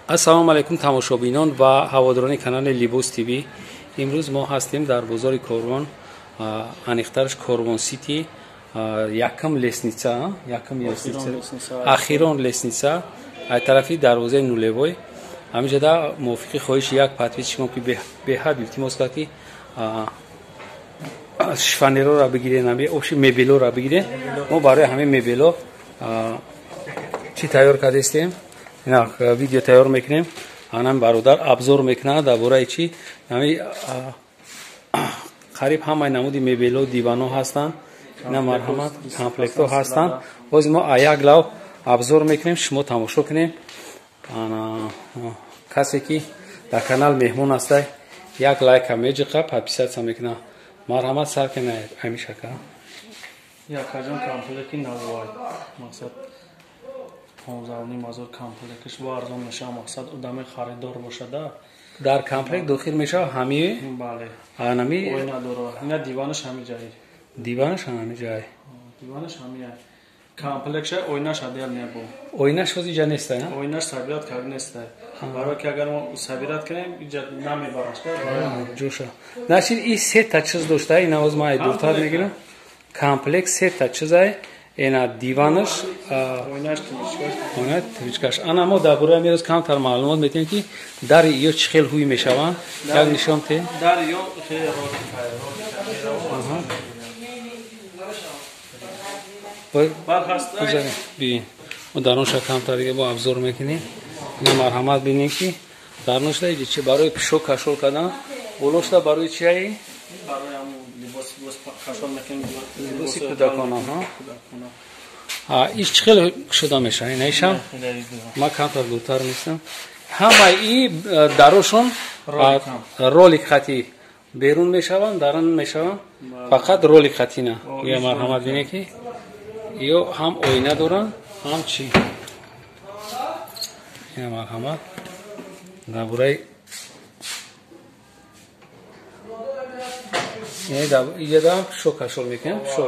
Ассалому алайкум тамошобинон ва ҳаводорони канали Либос ТВ. Имрӯз мо ҳастем дар бозори Корвон, аниқтараш Корвон Сити, якум лестница, якум лестница, ахирон лестница, ай тарафи дарвозаи нулевой. Ҳаминҷода мувофиқи хоҳиши як подписчикон ки беҳад илтимос кард ки шифонерора бигирен, ҳами общи мебелора бигирен. Мо барои ҳамин мебело чӣ тайёр кардастем? Видео тайёр мекунем. Анам бародар обзор мекунад дар бораи чӣ? Ҳами қариб ҳамаи намуди мебело, дивано ҳастанд. Ина марҳамат, комплектҳо ҳастанд. Боз мо як лав обзор мекунем, шумо тамошо кунем. Касе ки дар канал меҳмон ҳастай, як лайка меҷиқа, подписаться мекунад. Марҳамат, сар кунед, Амишака. Якаҷон, комплекти навой. Мақсад 15,5 ҳазор комплектш бо арзон мешава, мақсад одами харидор бошада. Дар комплект дохил мешава ҳами? Бале. Анами оина дора. Ина диванаш ҳами ҷай. Диванаш ҳами ҷай. Диванаш ҳами ҷай. Комплектша оинаш адел небу. Оинаш ҳоз иҷа неста, на? Оинаш собирать кард неста. Барои ки агар мо собирать кунем, иҷа намебараш. Ҷоша. Значит, и сета чиз дошта, ина ҳоз ман дуртар мегирам. Комплект сета чизай. Ина диванаш, оинаш, тимичкаш, оина тимичкаш. Ана мо дар бораи мероз камтар маълумот метиҳем ки дари ё чӣ хел ҳуй мешаванд. Як нишон те. Дари ё хеле ролика, ролика. Бибин. Мо дарунша камтар дига бо обзор мекунем. Ина марҳамат, бинем ки даруншда иҷи чи барои пишо кашол кардан, болошда барои чиаи? Барои либос, либос кашол мекунем, либоси кӯдакона. Иш чӣ хел шуда мешавад? Инаишам ман камтар дуртар местам. Ҳамаи и дарошон ролик хати берун мешаванд, дарун мешаванд, фақат ролик хати на. Я марҳамат, бинед ки ё ҳам оина доранд, ҳам чӣ. Ина марҳамат, дар бораи иҷада пишо кашол мекунем, пишо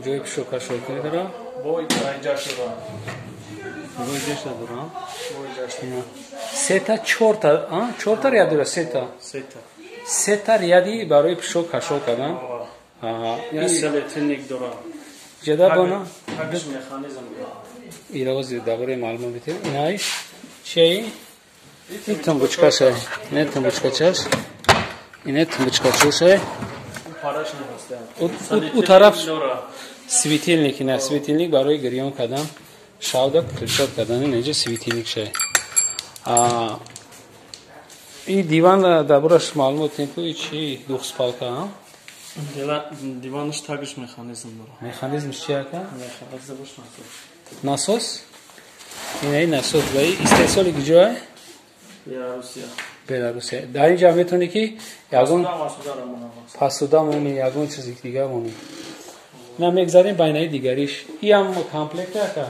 ҷои пишо кашол кунӣ дора, боиҷашта дора. Сета, чорта, чорта ряд дора, сета, сета ряди барои пишо кашол кардан. Светильник дора. Иҷада бона иравози дар бораи маълумот метиҳем. Инаиш чиаи? Ин тумбучкаша, ина тумбучкачаш, ина тумбучкачошай. У тараф светильник, ина светильник барои гирён кардан, шавда включать кардан, инаҷа светильник шай. И диван дар бораш маълумот тем ку чи двухспалка? Диванаш тагиш механизм дора. Механизмш чи ака? Механизмш насос. Насос? Инаи насос баи истеҳсоли куҷоа? Беларусия. Беларусия. Дар ин ҷа метавонӣ ки ягон пасуда монӣ, ягон чизи дига монӣ. На мегзарем байнаи дигариш. Иам комплект ака?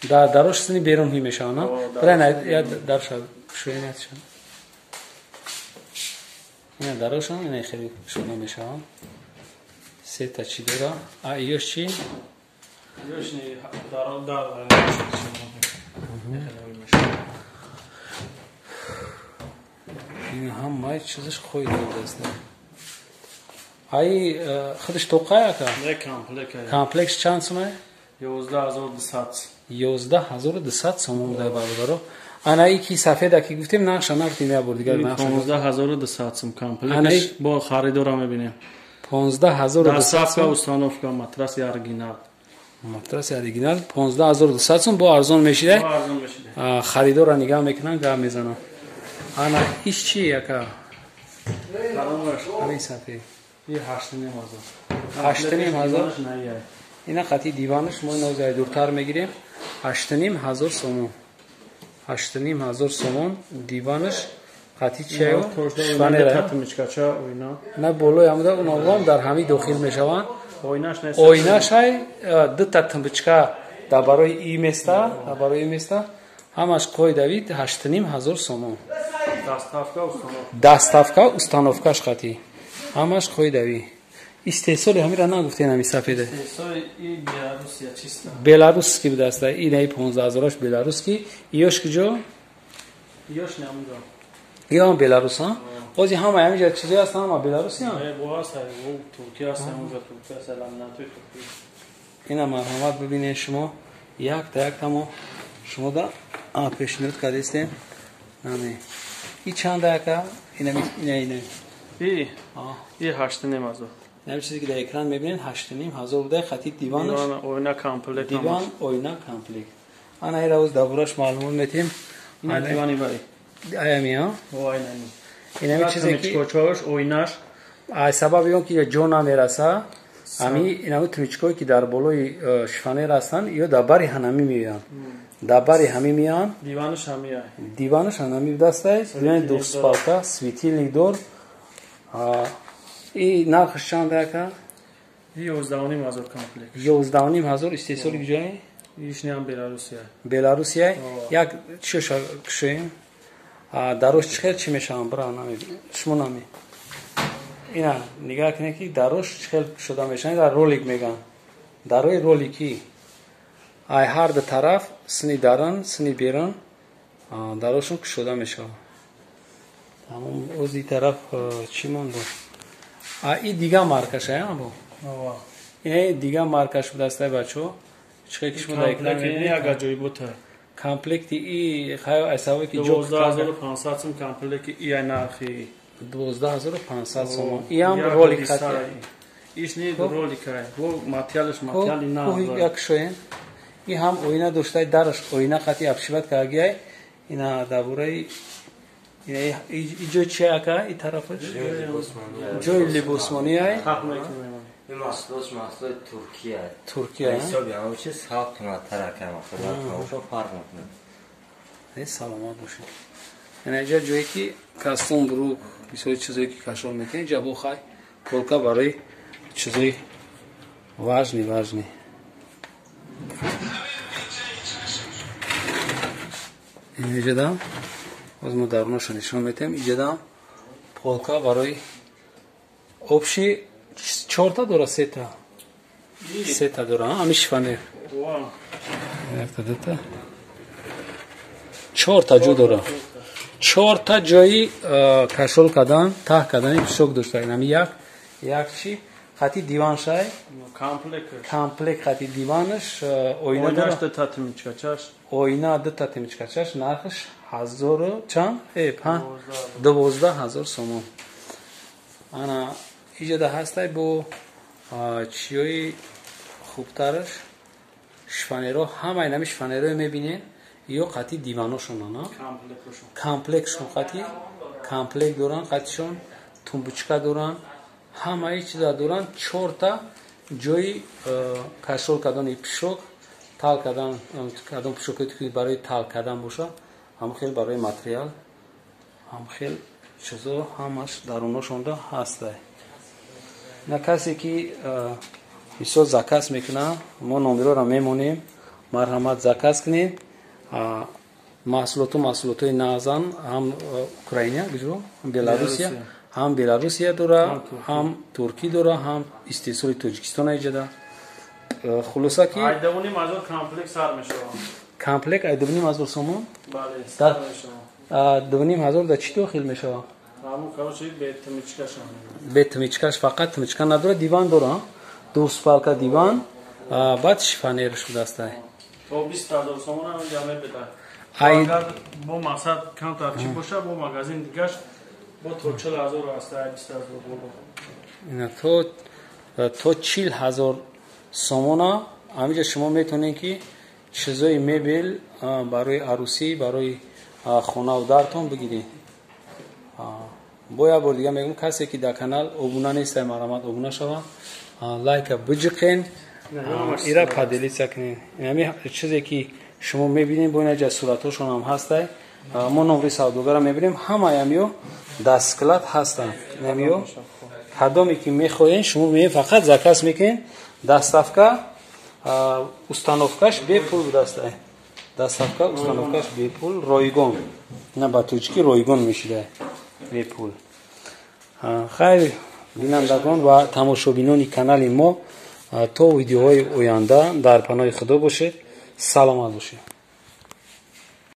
Дар дарош сини берун ҳуй мешаванд, на? Бира я дарша шуинатша. Ина дарошон ина хеле шуна мешаванд. Сета чӣ дора? А иёш чӣ? Иёш ни дар дар ин ҳамаи чизаш хои додааст. Ай худаш тоқай ака? Не, комплект. Комплекс чанд сумай? 11 200. 11 200 сомон буда, бародаро. Ана и ки сафеда ки гуфтем, нақша нагуфтем, як бор дигар нақша. 15 200 сум комплектш, бо харидора мебинем. 15 200. Доставка, установка, матраси оригинал. Матраси оригинал 15 200 сум, бо арзон мешида. Арзон мешида. Харидора нигаҳ мекунанд, гап мезананд. Ана иш чи яка? Ҳамин сафед. И 8,5 ҳазор. 8,5 ҳазор. Ина қати диванаш мо инозай дуртар мегирем. 8,5 ҳазор сомон. 8,5 ҳазор сомон диванаш қати чаю шифонера. На болои ҳамуда уновам дар ҳами дохил мешаванд. Оинашай дута тумбочка дар барои и места, дар барои и места ҳамаш қоидавид 8,5 ҳазор сомон. Доставка, установкаш қати ҳамаш қоидавӣ. Истеҳсоли ҳамира нагуфтен ҳами сафеде. Истеҳсоли и Беларусия чиста. Беларусский будаста. Инаи 15 000-аш беларусский. Иёш куҷо? Иёш не ҳамунҷо. Иём Беларус, ҳа? Ҳозир ҳама ҳаминҷа чизое ҳастанд, ҳама беларусиян? Бо ҳаст, Туркия ҳаст, ҳамунҷа Туркия ҳаст, ламинатои Туркия. Ина марҳамат бибинед шумо. Якта якта мо шумо да пешниҳод кардистем. Наме. И чанда яка? Ина ина ина. И 8 500. Ин чизе ки дар экран мебинед 8 500 буда хати диванаш. Диван оина комплект. Диван оина комплект. Ана ира оз дар маълумот метем. Ина дивани бай. Аями ҳа? Оина. Ин чизе ки кочош оинаш. Ай сабаби он ки ҷо намераса, ами инами тумичкое ки дар болои шифонер ҳастанд, ё дар бари ҳанами меоянд. Дар бари ҳами меоянд. Диванаш ҳамия. Диванаш ҳанами будастай, дивани двухспалка, светильник дор. И нархаш чанд ака? 11 500 комплект. 11 500 истеҳсоли куҷое? Ишниам Беларусия. Беларусия. Як чиша кушоем. Дарош чӣ хел чӣ мешаванд? Бира нами. Шумо нами. Ина нигаҳ кунед ки дарош чӣ хел шуда мешаванд, дар ролик мегӯянд. Дарои роликӣ. Ай ҳар ду тараф сини дарун, сини берун дарошон кушода мешавад. Тамом, ози тараф чӣ монд? И дига маркаш ая бо? Ин дига маркаш будастай бачо. Чӣ ки шумо дар экран мебинед? Як аҷоибота. Комплекти и хай айсаве ки ҷо 12500 сум комплекти и ай нархи. 12500 сомон. И ҳам ролик хати. Иш не ролик ай. Бо материалаш материали на. Як шоен. И ҳам оина доштай дараш оина хати обшивать кардагиай. Ина дар бораи иҷо чи ака и тарафаш? Ҷои либосмонӣ ай. Ин маҳсулот маҳсулоти Туркия. Туркия. Ҳисоби ҳамон чиз сал қиматтар ака маҳсулот фарқ мекунад. Саломат бошед. Ина иҷа ҷое ки костюм брюк, бисёри чизое ки кашол мекунед, иҷа бо хай полка барои чизои важный важный. Иҷада боз мо дарунаша нишон метиҳем. Иҷада полка барои общий чорта дора, сета. Сета дора, ами шифонер. Якта, дута. Чорта ҷо дора. Чорта ҷои кашол кардан, таҳ кардани пишок дошта. Инами як, як чи хати диван шай. Комплект. Комплект хати диванаш оина дора. Дута тимичкачаш. Оина дута тимичкачаш нархаш ҳазору чанд? 12 000 сомон. Ана иҷода ҳастай бо чиёи хубтараш шифонеро ҳамаи нами шифонерое мебинед ё қати диваношонана комплектшон қати комплект доранд қатишон тумбочка доранд ҳамаи чиза доранд чорта ҷои кашол кардани пишок тал кардан кадом пишокое ки барои тал кардан боша ҳам хел барои материал ҳам хел чизо ҳамаш даруношонда ҳастай. На касе ки мисол заказ мекунад, мо номероро мемонем, марҳамат заказ кунед. Маҳсулоту маҳсулотҳои нағзан ҳам Украина, гуҷо Беларусия, ҳам Беларусия дора, ҳам Туркӣ дора, ҳам истеҳсоли Тоҷикистон иҷода. Хулоса ки 2 500 комплект сар мешавад. Комплект ай 2 500 сомон? Бале, сар мешавад. 2 500 да чӣ дохил мешавад? Ҳамун короче бе тмичкаш. Бе тмичкаш фақат тмичка надорад, диван дора, двуспалка диван, баъд шифонерш будастай. То 20 000 сомон ҳам ҷамъ беда. Агар бо мақсад камтар чӣ боша, бо магазин дигаш бо то 40 000 аст, 20 000 боло. Ина то 40 000 сомона ҳаминҷа шумо метавонед ки чизои мебел барои арӯсӣ, барои хонаву дартон бигиред. Бо як бор дига мегӯм, касе ки дар канал обуна нестай, марҳамат обуна шава, лайка биҷиқен, ира поделиться кунед. Инами чизе ки шумо мебинед, бо инаҷа суратҳошон ҳам ҳастай. Мо номри савдогара мебинем, ҳамаямиё дар склад ҳастанд. Инамиё кадоме ки мехоҳед, шумо меед, фақат заказ мекунед, доставка установкаш бепул будастай. Доставка установкаш бепул, ройгон. Ина ба тоҷикӣ ройгон мешида бепул. Хайр. Бинандагон ва тамошобинони канали мо, то видеоҳои оянда дар паноҳи Худо бошед, саломат бошед.